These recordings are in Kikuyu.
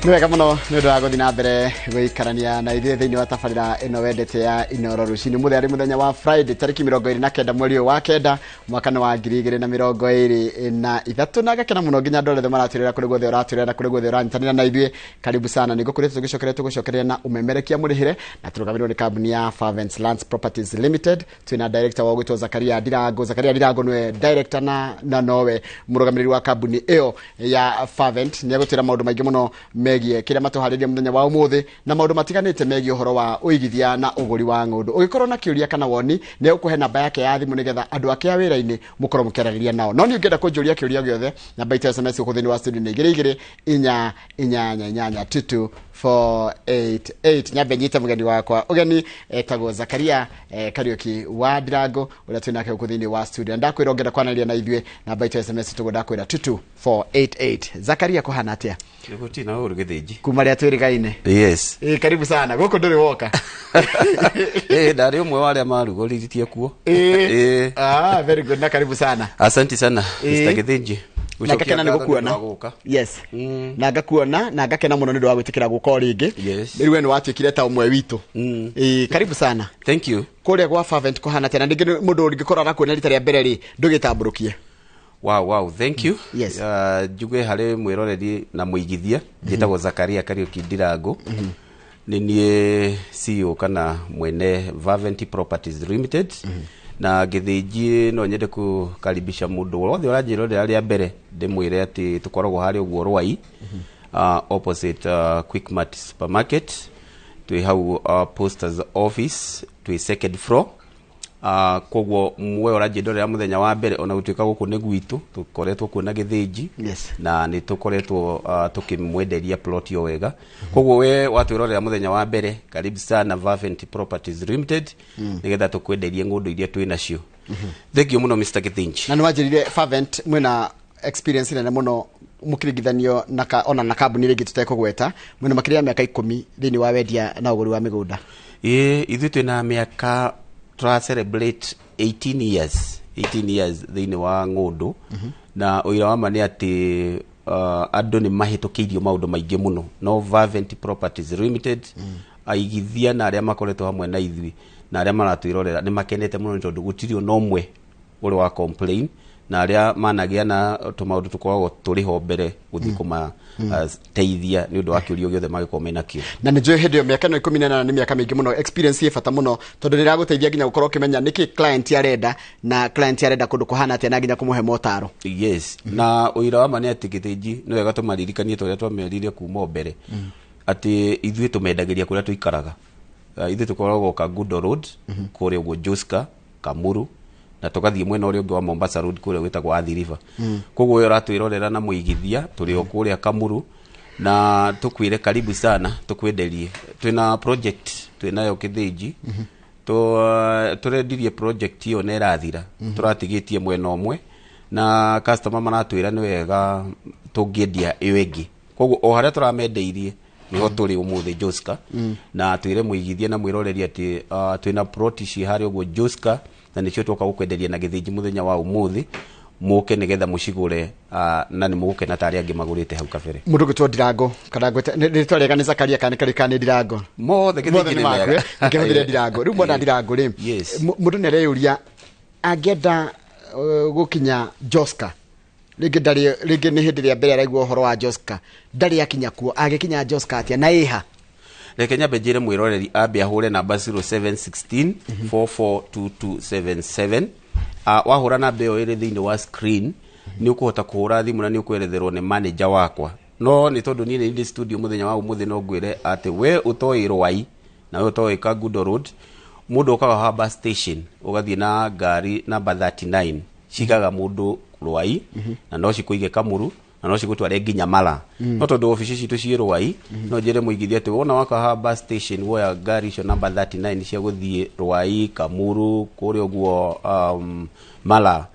Nĩ wega mũno nĩ ũndũ wa gũthiĩ na mbere gũikarania na ithuĩ thĩinĩ wa tabarĩra ĩno wendete ya Inoro Rũcinĩ. Mũthenya arĩ mũthenya wa Friday tarĩki 29 mweri ũyũ wa kenda mwaka nĩ wa 2023, na ngakena mũno nginya andũ arĩa othe maratwĩrĩra, kũrĩ guothe ũratwĩrĩra na kũrĩ guothe ũranyitanĩra na ithuĩ, karibu sana. Nĩ ngũkũrĩte tũgĩcokeria tũgũcokeria na ũmemerekia mũrĩhĩre, na tũrũgamĩrĩrwo nĩ kambuni ya Fervent Lands Properties Limited. Twĩna director wa gwĩtwo Zakaria Ndirango. Zakaria Ndirango nĩwe director na nowe mũrũgamĩrĩri wa kambuni ĩyo ya Fervent. Nĩ egũtwĩra maũndũ maingĩ mũno megiĩ kĩrĩa matũharĩrie mũthenya wa ũmũthĩ na maũndũ matiganĩte megiĩ ũhoro wa ũigithia na ũgũri wa ng'ũndũ. Ũgĩkorwo na kĩũria kana woni, nĩ egũkũhe namba yake ya thimũ nĩgetha andũ ake a wĩra-inĩ mũkorwo mũkĩaranĩria nao. No niĩ ũngĩenda kũnjũria kĩũria gĩothe, namba itũ ya SMS gũkũ thĩinĩ wa studio nĩ 22488, 22488. Nyambe nyite mũgeni wakwa ũgeni, etagwo Zakaria Kariuki wa Ndirango, ũrĩa twĩ nake gũkũ thĩinĩ wa studio. Na ndakwĩra ũngĩenda kwaranĩria na ithuĩ, namba itũ ya SMS tũguo ndakwĩra, 22488. Zakaria, kũhana atĩa? Gũtirĩ na ũru, Gĩthĩnji. Kuma rĩa twĩrĩgaine. Yes. Ĩ, karibu sana gũkũ, ndũrĩ woka. Ĩ, ndarĩ ũmwe wa arĩa marugũrĩtie kuo. Ĩ. Ah, very good, na karibu sana. Asante sana, Ĩ. Mr. Gĩthĩnji. Na ngakena nĩ gũkuona. Gũka. Yes, na ngakuona na ngakena mũno nĩ ũndũ wa gwĩtĩkĩra gũka o rĩngĩ. Rĩu we nĩ watuĩkire ta ũmwe witũ. Ĩ, karibu sana. Thank you. Kũrĩa gwa Fervent kũhana atĩa? Na ningĩ mũndũ ũngĩkorwo arakuona rita rĩa mbere rĩ, ndũgĩtambũrũkie. Wow, thank you. Yes. Njuge harĩ mwĩroreri na mũigithia, njĩtagwo Zakaria Kariuki Ndirango, nĩ niĩ CEO kana mwene Fervent Properties Limited. Na Gĩthĩnji, no nyende kũkaribisha mũndũ wothe ũranjĩrorera rĩa mbere, ndĩmwĩre atĩ tũkoragwo harĩa ũguo Rwai, opposite Quickmart supermarket. Twĩ hau Posters office, twĩ second floor. Koguo we ũranjĩndorera mũthenya wa mbere, ona gũtuĩka gũkũ nĩ gwitũ, tũkoretwo kuo na Gĩthĩnji na nĩ tũkoretwo tũkĩmwenderia plot o wega. Koguo we watwĩrorera mũthenya wa mbere, karibu sana Fervent Properties Limited, nĩgetha tũkwenderie ng'ũndũ iria twĩ nacio. Thank you mũno, Mr. Gĩthĩnji. Na nĩ wanjĩrire Fervent mwĩna experience nene mũno mũkĩringithanio na ona na kambuni rĩngĩ tũtekũgweta, mwĩna makĩria ya mĩaka 10 thĩinĩ wa wendia na ũgũri wa mĩgũnda. Ĩĩ, ithuĩ twĩna mĩaka, tũra celebrate 18 years, 18 years thĩinĩ wa ng'ũndũ. Na ũira wa ma nĩ atĩ andũ nĩ mahĩtũkĩirio maũndũ maingĩ mũno, no Fervent Properties Limited, aigithia na arĩa makoretwo hamwe na ithuĩ na arĩa maratwĩrorera nĩ makenete mũno, nĩ tondũ gũtirĩ ona ũmwe ũrĩ wa complain, na arĩa managĩa na tũmaũndũ tũkoragwo tũrĩ ho mbere gũthiĩ kũma teithia nĩ ũndũ wa kĩũria gĩothe mangĩkorwo menakĩo. Na nĩ njũĩ hĩndĩ ĩyo mĩaka ĩno 18 nĩ mĩaka mĩingĩ mũno. Experience ĩ bata mũno tondũ nĩ ĩragũteithia nginya gũkorwo ũkĩmenya nĩkĩ client arenda, na client arenda kũndũ kũhana atĩa, na nginya kũmũhe motaro. Yes, na ũira wa ma nĩ atĩ, Gĩthĩnji, nĩ wega tũmaririkanie ta ũrĩa twamerire kuma o mbere atĩ ithuĩ tũmendagĩria kũrĩa tũikaraga. Ithuĩ tũkoragwo Kangundo Road kũrĩa ũguo Joska Kamuru, na tũgathiĩ mwena ũrĩa ũngĩ wa Mombasa Road kũrĩa gwĩtagwo Athi River. Koguo we ũratwĩrorera na mũigithia, tũrĩ o kũrĩa Kamuru, na tũkwĩre karibu sana tũkwenderie. Twĩna project twĩnayo, Kĩthĩnji, tũrendirie project ĩyo na ĩrathira, tũratigĩtie mwena ũmwe na customer maratwĩra nĩ wega tũngĩendia ĩyo ĩngĩ. Koguo o harĩa tũramendeirie nĩho tũrĩ ũmũthĩ Joska, na twĩre mũigithia na mwĩroreri atĩ twĩna plot ici harĩa ũguo Joska, na nĩcio twoka gũkwenderia na Gĩthĩnji mũthenya wa ũmũthĩ. Mũke nĩgetha mũcigũre, na nĩ mũgũkena ta arĩa angĩ magũrĩte hau kabere. Mũndũ gwĩtwo Ndirango kana ngwĩte rĩtwa rĩega nĩ Zakaria kana nĩ Kariuki kana nĩ Ndirango? Mothe, mothe Gĩthĩnji, nĩ nĩ makwe. mega. Ngĩhũthĩre Ndirango rĩu, mwena Ndirango rĩ, mũndũ nĩ areyũria angĩenda gũkinya Joska rĩngĩ, ndarĩ rĩngĩ nĩ hĩndĩ ĩrĩa mbere araigua ũhoro wa Joska, ndarĩ akinya kuo, agĩkinya Joska atĩa na ĩha? Reke nyambe njĩre mwĩroreri ambe ahũre namba 0716 442277. Wahũra namba ĩyo ĩrĩ thĩinĩ wa screen, nĩ ũkũhota kũhũra thimũ na nĩ ũkweretherwo nĩ manager wakwa. No nĩ tondũ niĩ nĩ ndĩ studio mũthenya wa ũmũthĩ, no ngwĩre atĩ we ũtoĩ Rwai na we ũtoĩ Kangundo Road, mũndũ ũkaga haha bus station, ũgathiĩ na ngari namba 39, cigaga mũndũ Rwai, na no cikũige Kamuru, na no cigũtware nginya Mara. No tondũ obici citũ ciĩ Rwai, no njĩre mũigithia atĩ wona waka haha bus station, woya ngari icio namba 39 cia gũthiĩ Rwai, Kamuru, kũrĩa ũguo Mara,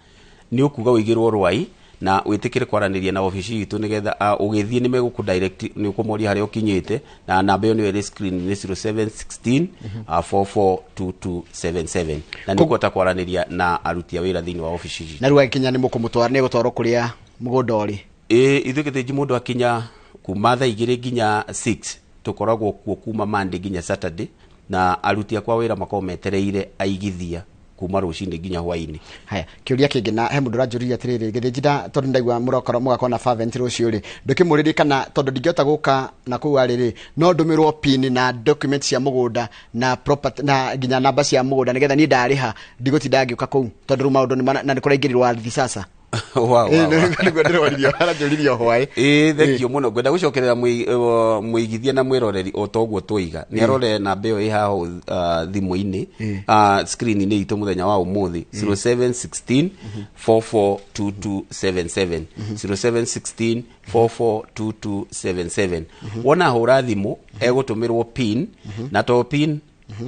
nĩ ũkuga ũigĩrwo Rwai na wĩtĩkĩre kwaranĩria na obici itũ, nĩgetha ũgĩthiĩ nĩ megũkũ direct, nĩ ũkũmoria harĩa ũkinyĩte. Na namba ĩyo nĩyo ĩrĩ screen, nĩ 0716 442277, na nĩ ũkũhota kwaranĩria na aruti a wĩra thĩinĩ wa obici citũ. Na rĩu agĩkinya nĩ mũkũmũtwara, nĩ egũtwarwo kũrĩa mũgũnda ũrĩ? Ĩĩ, ithuĩ Gĩthĩnji, mũndũ akinya Kuma thaa 2 nginya 6 tũkoragwo kuo, kuma Monday nginya Saturday, na aruti akwa wĩra makoragwo metereire aigithia kuma rũcinĩ nginya hwainĩ. Haya, kĩũria kĩngĩ, na he mũndũ ũranjũria atĩrĩrĩ, Gĩthĩnji, tondũ ndaigua mũrokorwo mũgakorwo na Fervent rũciũ rĩ, ndũkĩmũrĩrie kana tondũ ndingĩhota gũka na kũu arĩ rĩ, no ndũmĩrwo pin na document cia mũgũnda na property na nginya namba cia mũgũnda, nĩgetha niĩ ndarĩha ndigũtinda ngĩũka kũu, tondũ rĩu maũndũ na nĩ kũraingĩrirwo ardhi sasa? Wow. Nĩguo ndĩroririo, aranjũririe hwaĩ. Ĩĩ, thengio mũno. Ngwenda gũcokerera mũigithia na mwĩroreri o toguo twoiga, nĩ arore namba ĩyo ĩ haha thimũ-inĩ, screen-inĩ itũ mũthenya wa ũmũthĩ, 0716 442277, 0716 442277. Wona hũra thimũ, egũtũmĩrwo pin, na to pin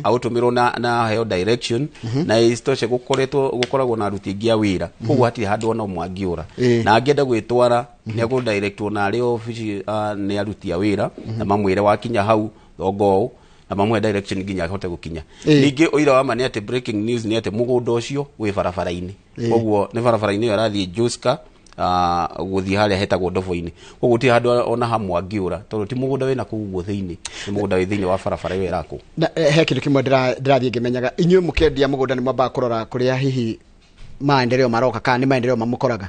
agũtũmĩrwo na heo direction, na isitoshe gũkoretwo gũkoragwo na aruti aingĩ a wĩra, koguo hatirĩ handũ ona ũmwe angĩũra. Na angĩenda gwĩtwara, nĩ ekũdirectwo na arĩ obici nĩ aruti a wĩra, na mamwĩre wakinya hau thongo ũũ, na mamũhe direction nginya ahote gũkinya. Ningĩ ũira wa ma nĩ atĩ, breaking news nĩ atĩ mũgũnda ũcio wĩ barabara-inĩ. Koguo nĩ barabara-inĩ ĩyo ĩrathiĩ Joska, gũthiĩ harĩa hetagwo Ndobo-inĩ. Koguo gũtirĩ handũ ona hamwe angĩũra, tondũ ti mũgũnda wĩna kũu ũguo thĩinĩ, nĩ mũgũnda wĩ thĩinĩ wa barabara ĩyo ĩrakwo. Na he kĩndũ kĩmwe ndĩrathiĩ ngĩmenyaga, inyuĩ mũkĩendia mũgũnda nĩ mwambaga kũrora kũrĩa hihi maendeleo maroka, kana nĩ maendeleo mamũkoraga?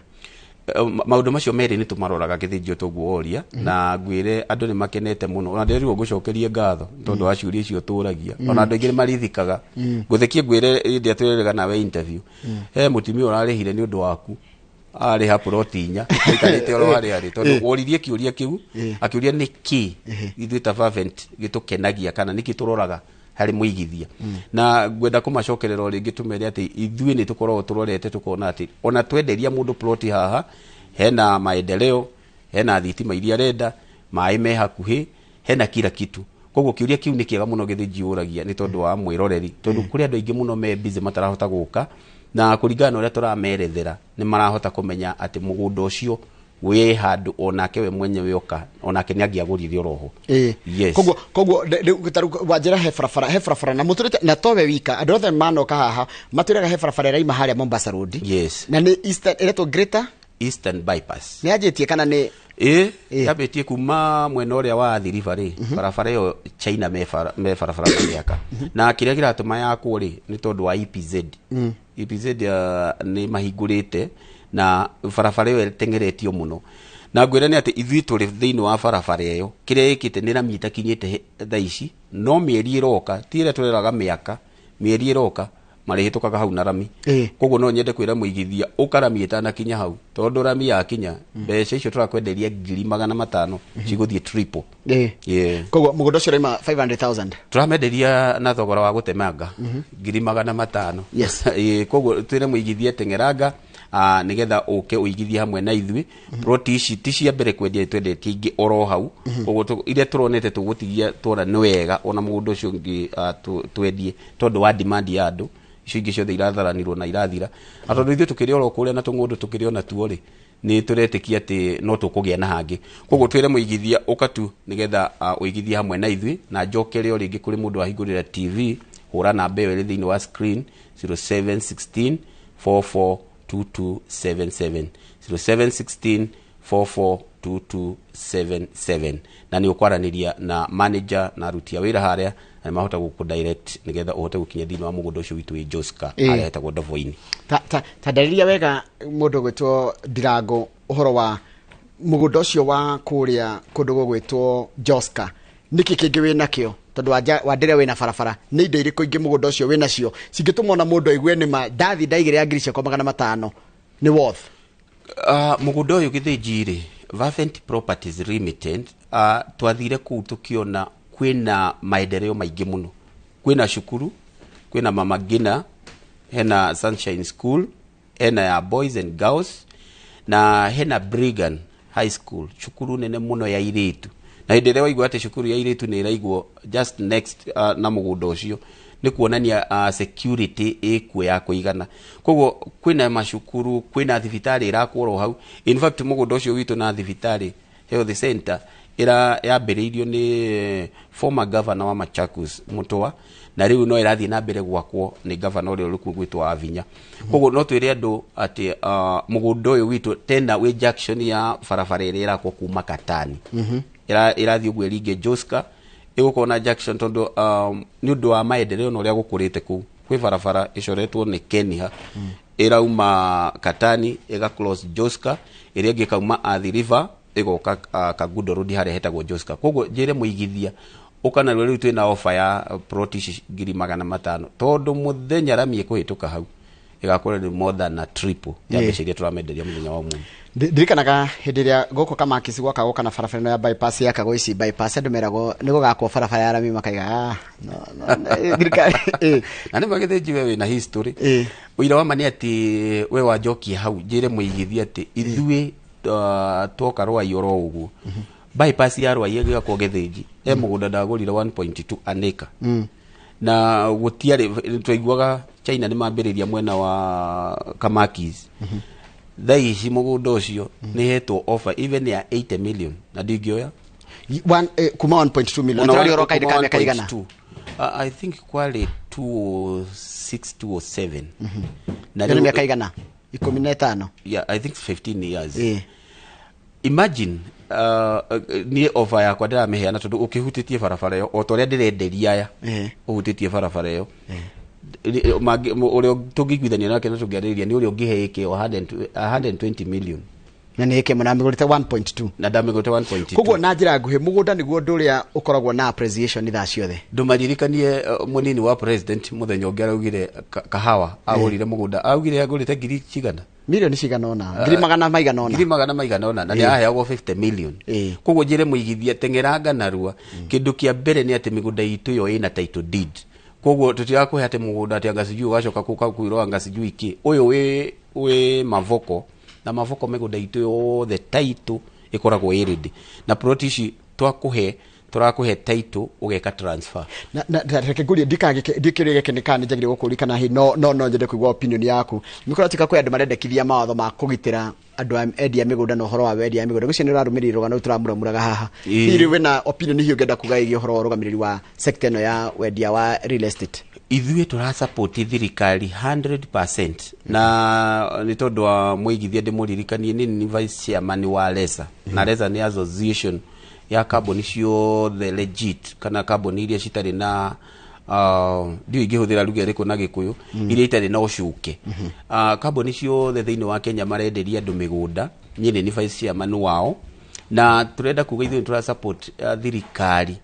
Maũndũ macio merĩ nĩ tũmaroraga, gĩthĩnjio toguo woria, na ngwĩre andũ nĩ makenete mũno. Ona ndĩrirwo ngũcokerie ngatho tondũ wa ciũria icio tũragia. Ona andũ aingĩ nĩ marithikaga ngũthekie. Ngwĩre, hĩndĩ ĩrĩa twĩrĩga nawe interview, he mũtumia ũrarĩhire nĩ ũndũ waku, arĩha ploti 4, aikarĩte oro harĩa arĩ, tondũ woririe kĩũria kĩu, akĩũria nĩ kĩ ithuĩ ta Fervent gĩtũkenagia kana nĩkĩ tũroraga harĩ mũigithia. Na ngwenda kũmacokerera o rĩngĩ, tũmere atĩ ithuĩ nĩ tũkoragwo tũrorete tũkona atĩ ona twenderia mũndũ ploti haha, hena maendeleo, hena thitima iria arenda, maĩ me hakuhĩ, hena kila kitu. Koguo kĩũria kĩu nĩ kĩega mũno gĩthĩnji ũragia, nĩ tondũ wa mwĩroreri, tondũ kũrĩ andũ aingĩ mũno me busy matarahota gũka, na kũringana na ũrĩa tũramerethera nĩ marahota kũmenya atĩ mũgũnda ũcio wĩ handũ onake we mwenyewe oka onake nĩ angĩagũrire oroho. Yes. Koguo rĩu ta rĩu wanjĩra he barabara na mũtũrĩte na towe wika, andũ othe manoka haha matwĩraga he barabara ĩraima harĩa Mombasa Road. Yes. Na nĩ Eastern, ĩretwo Greater Eastern Bypass. Nĩ yanjĩtie kana nĩ? Ĩ, yambĩtie kuma mwena ũrĩa wa Athi River rĩ, barabara ĩyo China me barabara magĩaka, na kĩrĩa kĩratũma yakwo rĩ nĩ tondũ wa EPZ. EPZ nĩ mahingũrĩte na barabara ĩyo ĩtengeretio mũno, na ngwĩra nĩ atĩ ithuĩ tũrĩ thĩinĩ wa barabara ĩyo. Kĩrĩa ĩkĩte nĩ rami ĩtakinyĩte thaa ici, no mĩeri ĩroka, ti ĩrĩa tũreraga mĩaka, mĩeri ĩroka marĩhĩtũkaga hau na rami. Koguo no nyende kwĩra mũigithia ũka rami ĩtanakinya hau, tondũ rami yakinya, mbeca icio tũrakwenderia 500,000 cigũthiĩ triple. Yeah. Koguo mũgũnda ũcio ũraima 500,000? Tũramenderia na thogora wa gũtemanga 500,000. Ĩĩ, koguo twĩre mũigithie teng'eranga, nĩgetha ũke ũigithie hamwe na ithuĩ. Ploti ici ti cia mbere kwendia, nĩ twendetie ingĩ oro hau. Koguo iria tũronete tũgũtigia tuona nĩ wega ona mũgũnda ũcio ũngĩ twendie, tondũ wa demand ya andũ. Icio ingĩ ciothe iratharanirwo na irathira, na tondũ ithuĩ tũkĩrĩ oro kũrĩa na tũng'ũndũ tũkĩrĩ ona tuo rĩ, nĩ tũretĩkia atĩ no tũkũgĩa na hangĩ. Koguo twĩre mũigithia ũka tu nĩgetha ũigithie hamwe na ithuĩ. Na njokere o rĩngĩ kũrĩ mũndũ wahingũrĩra TV, hũra namba ĩyo ĩrĩ thĩinĩ wa screen, 0716 442277, 0716 442277, na nĩ ũkwaranĩria na manager na aruti a wĩra harĩa, na nĩ mahota gũkũ direct nĩgetha ũhote gũkinya thĩinĩ wa mũgũnda ũcio witũ wĩ Joska, harĩa hetagwo Ndobo-inĩ. Ta ndarĩria wega mũndũ ũgwĩtwo Ndirango ũhoro wa mũgũnda ũcio wa kũrĩa kũndũ gũgwĩtwo Joska, nĩkĩ kĩngĩ wĩ nakĩo? Tondũ wandĩre wĩna barabara, nĩ indo irĩkũ ingĩ mũgũnda ũcio wĩ nacio cingĩtũma ona mũndũ aigue nĩma ndathi ndaigĩrĩra ngiri ciakwa 500 nĩ worth? Mũgũnda ũyũ gĩthĩnji rĩ, Vavent Properties Limited, twathire kũu tũkĩona kwĩna maendeleo maingĩ mũno. Kwĩna cukuru, kwĩna Mama Ngina, hena Sunshine School, hena ya boys and girls, na hena Brigham High School, cukuru nene mũno ya irĩtu. Na hĩndĩ ĩrĩa waigua atĩ cukuru ya irĩtu nĩ ĩraigwo just next na mũgũnda ũcio, nĩ kuonania security ĩkuo ya kũigana. Koguo kwĩna macukuru, kwĩna thibitarĩ ĩrakwo oro hau. In fact, mũgũnda ũcio witũ na thibitarĩ health center ĩra yambĩrĩirio nĩ former governor wa Machakos, Mutua, na rĩu no ĩrathiĩ na mbere gwakwo nĩ governor ũrĩa ũrĩ kuo gwĩtwo Wavinya. Koguo no twĩre andũ atĩ mũgũnda ũyũ witũ tena wĩ junction ya barabara ĩrĩa ĩrakwo kuma Katani. Ĩrathiĩ ũguo ĩringe Joska, ĩgũkorwo na junction tondũ nĩ ũndũ wa maendeleo na ũrĩa gũkũrĩte kũu, kwĩ barabara ĩcoretwo nĩ Kenya ĩrauma Katani ĩga cross Joska, ĩrĩa ĩngĩ ĩkauma Athi River ĩgoka Kangundo Road harĩa hetagwo Joska. Koguo njĩre mũigithia ũka narua, rĩu twĩna offer ya plot ici 500,000, tondũ mũthenya rami ĩkũhĩtũka hau ĩgakorwo nĩ more than a triple ya mbeca iria tũramenderia mũthenya wa ũmũthĩ. Ndirikanaga hĩndĩ ĩrĩa gũkũ Kamakisi gwakagwo kana barabara ĩno ya bypass yakagwo, ici bypass, andũ meragwo nĩ gũgakwo barabara ya rami, makaiga, "Ah, no, no, no, thirikari." Na nĩ magĩthĩnji we wĩna history. Ũira wa ma nĩ atĩ we wanjokia hau, njĩre mũigithia atĩ ithuĩ twoka Rwai oro ũguo, bypass ya Rwai ĩgĩakwo Gĩthĩnji, e mũgũnda ndagũrire 1.2 anĩka na gũtiarĩ twaiguaga China nĩ mambĩrĩria mwena wa Kamakis. Thaa ici mũgũnda ũcio nĩ hetwo offer even ya 80 million na ndingĩoya. Kuma 1.2 million tũrari oro kahinda ka mĩaka igana? 1.2. I think kwarĩ 206, 207 na Ĩyo nĩ mĩaka igana 15. Yeah, I think 15 years. Imagine, niĩ offer yakwa ndĩramĩheana tondũ ũkĩhutĩtie barabara ĩyo o ta ũrĩa ndĩrenderia aya, ũhutĩtie barabara ĩyo. Ũrĩa tũngĩiguithania nake na tũngĩarĩrĩria nĩ ũrĩa ũngĩhe ĩke o 120 million. Na nĩ ĩkĩmwe na mĩgũrĩte 1.2. Na ndamĩgũrĩte 1.2. Koguo na njĩra nguhĩ, mũgũnda nĩguo ũndũ ũrĩa ũkoragwo na appreciation thaa ciothe. Ndũmaririkanie, mũnini wa president mũthenya ũngĩ araugire kahawa agũrire mũgũnda, augire agũrĩte ngiri cigana? Milioni cigana ũna, ngiri magana maigana ũna. Ngiri magana maigana ũna, na nĩ aheagwo 50 million. Koguo njĩre mũigithia teng'eranga narua. Kĩndũ kĩa mbere nĩ atĩ mĩgũnda itũ ĩyo ĩna title deed, koguo tũtirakũhe atĩ mũgũnda atĩ anga sijui ũgacoka kũka kwĩrwo anga sijui kĩ. Ũyũ wĩ Mavoko na Mavoko, mĩgũnda itũ yothe title ĩkoragwo ĩ ready, na plot ici twakũhe, tũrakũhe title ũgeka transfer. Na reke ngũrie, ndikĩũria gĩkĩ nĩ kana nĩ njagĩrĩirwo gũkũria kana hihi no nyende kũigua opinion yaku. Nĩ kũratuĩka kwĩ andũ marendekithia mawatho ma kũgitĩra andũ a endia mĩgũnda na ũhoro wa wendia wa mĩgũnda. Gũcio nĩ ũrarũmĩrĩire rũgano rũu tũramuramuraga haha. Hihi rĩu wĩna opinion hihi ũngĩenda kuga ĩgiĩ ũhoro wa ũrũgamĩrĩri wa sector ĩno ya wendia wa real estate? Ithuĩ tũrasupport thirikari 100%, na nĩ tondũ wa mũigithia ndĩmũririkanie nĩ vice chairman wa LESA, na LESA nĩ association ya kambuni ciothe legit kana kambuni iria citarĩ na ndiũ ingĩhũthĩra lugha ĩrĩkũ na Gĩkũyũ, iria itarĩ na ũcuke, kambuni ciothe thĩinĩ wa Kenya marenderia andũ mĩgũnda. Niĩ nĩ vice chairman wao, na tũrenda kuga ithuĩ nĩ tũra support thirikari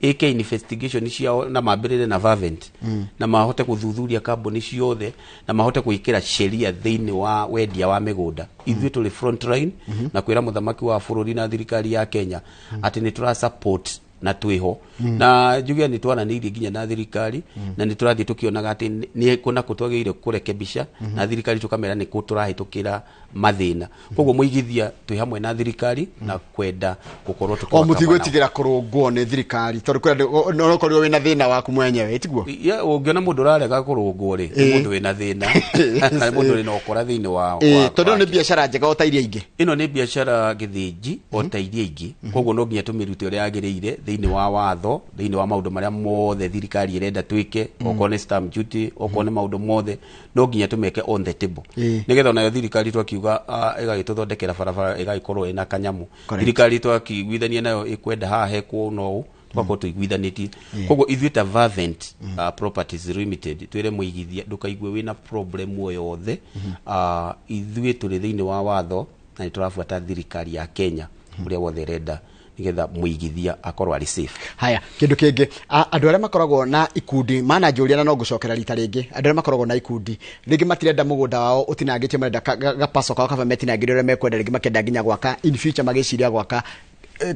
ĩke investigation ciao na mambĩrĩre na Fervent na mahote gũthuthuria kambuni ciothe na mahote gwĩkĩra sheria thĩinĩ wa wendia wa mĩgũnda. Ithuĩ tũrĩ front line na kwĩra mũthamaki wa bũrũri na thirikari ya Kenya atĩ nĩ tũra support na twĩho, na njuge nĩ twaranĩirie nginya na thirikari na nĩ tũrathiĩ tũkĩonaga atĩ nĩ kũna kũ twagĩrĩire kũrekebisha na thirikari tũkamera nĩ kũ tũrahĩtũkĩra mathĩna. Koguo mũigithia, twĩ hamwe na thirikari na kwenda gũkorwo O tũkĩwaka mwena. Mũtigwĩtigĩra kũrũngwo nĩ thirikari tondũ kwĩ andũ no ũkorirwo wĩna thĩna waku mwenyewe, tiguo? Ya, ũngĩona mũndũ ũrarega kũrũngwo rĩ, nĩ mũndũ wĩna thĩna na nĩ mũndũ wĩna ũkora thĩinĩ wa Tondũ nĩ wake. Biacara njega o ta iria ingĩ. Ĩno nĩ biacara, Gĩthĩnji, o ta iria ingĩ. Koguo no nginya tũmĩrute ũrĩa yagĩrĩire thĩinĩ wa watho, thĩinĩ wa maũndũ marĩa mothe thirikari ĩrenda twĩke. Okorwo nĩ stamp duty, okorwo nĩ maũndũ mothe, no nginya tũmeke on the table nĩgetha onayo thirikari twakiuga ĩgagĩtũthondekera barabara ĩgagĩkorwo ĩna kanyamũ. Thirikari twakĩiguithania nayo ĩkwenda haha hekwo no ũũ, tũgakorwo tũiguithanĩtie. Koguo ithuĩ ta Fervent Properties Limited twĩre mũigithia ndũkaigue wĩna problem o yothe. Ithuĩ tũrĩ thĩinĩ wa watho na nĩ tũrabuata thirikari ya Kenya ũrĩa wothe ĩrenda nĩgetha mũigithia akorwo arĩ safe. Haya, kĩndũ kĩngĩ, andũ arĩa makoragwo na ikundi mananjũria, na no ngũcokera rita rĩngĩ, andũ arĩa makoragwo na ikundi rĩngĩ matirenda mũgũnda wao ũtinangĩtio, marenda gapaco kao kaba metinangĩrio ũrĩa mekwenda, rĩngĩ makenda nginya gwaka in future, magĩciria gwaka